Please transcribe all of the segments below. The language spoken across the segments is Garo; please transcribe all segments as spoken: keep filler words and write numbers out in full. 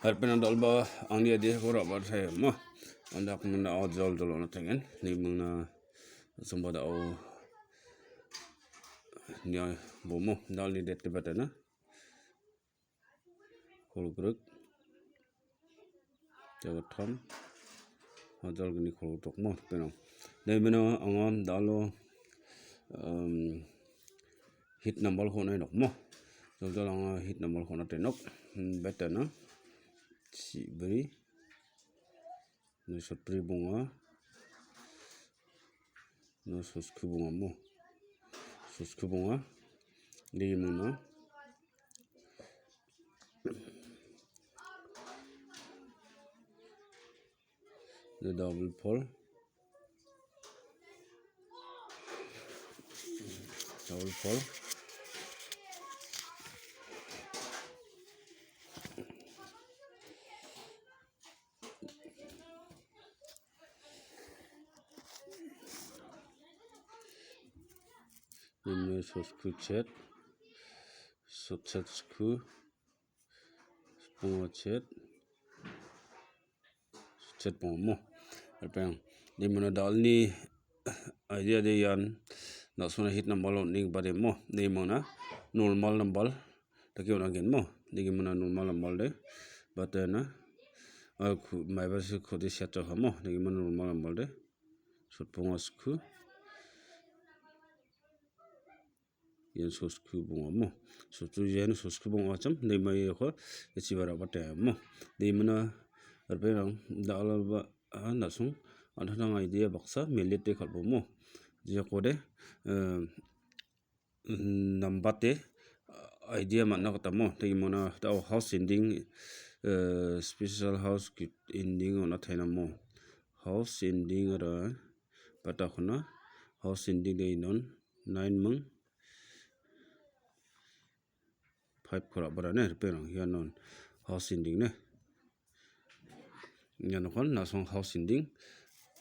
Arpena dalba angni adi ko raba thai mo. Anda kumna o jol jol ona tengen. Ni mangna sumba da o nia bomo dal ni det bata na. Kolgruk. Jagatham. Hajal gini kolgruk mo penang. Dai mena angam dalo, em, hit number ko nai nok mo. Jol jol anga hit number ko na tenok. Hmm, beta na. Si beri. Ni sotri bunga. No sosku bunga mo. Sosku bunga. Di mana? The double pole. Double pole. Ini sosku chat, sosku, sepuluh chat, chat mo. Apa yang di mana dal ni idea de yan nak sona hit number lo ni bade mo. Di mana normal number. Taki ona gen mo. Digi mana normal number de. Bata na. Aku mai bar se khode siat cha mo. Digi mana normal number de. Sotpunga sku. Yan sosku bunga mo. Sotu yan sosku bunga cham. Dei mai ko. Echi bara bata mo. Dei mana. Arpe rang. Da ala ba. Ah, nasung. Ada nang idea baksa. Melet de kalbo mo. Jia kode. Eh, nambate, uh, idea man·na gita mo. Tagi mona ta house ending, uh, special house ki-, ending ona taina mo. House ending ara bata kona house ending de inon nine mung five kora bara ne, ripeng rang, iano house ending ne. Iano kon nasong house ending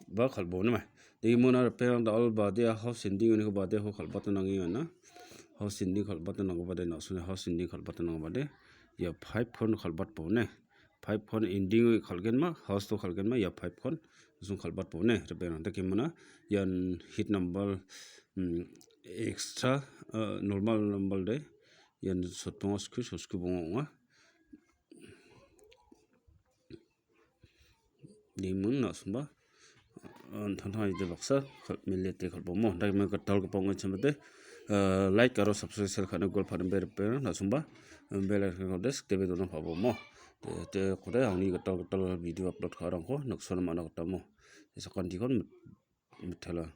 ba kalbo ne mai. Degi mona ripeng rang dal ba dia house ending ne ko ba dia ko kalbat nang iana. House ending kalbat nang ba de nasong house ending kalbat nang ba de. Ia five kon kalbat bo ne. Five kon ending kalgen ma, house to kalgen ma, ia five kon sung kalbat bo ne, ripeng rang. Degi mona, ian hit number, mm, extra, uh, normal number de. Ian sottonga sku, sosku bonga ong·a. Nimun na·songba, uh, tangtang ide baksa, kal-, melete kalbomo. Dagime gitalgipa ong·a chamate, uh, like aro subscribe share ka·na gol parimbe ripeng na·songba, um, bell icon ko des, debe dona pabomo. Te, te kode angni gital gital video upload ka·rangko noksa man·a gitamo. Te sakantikon mit-, mitela.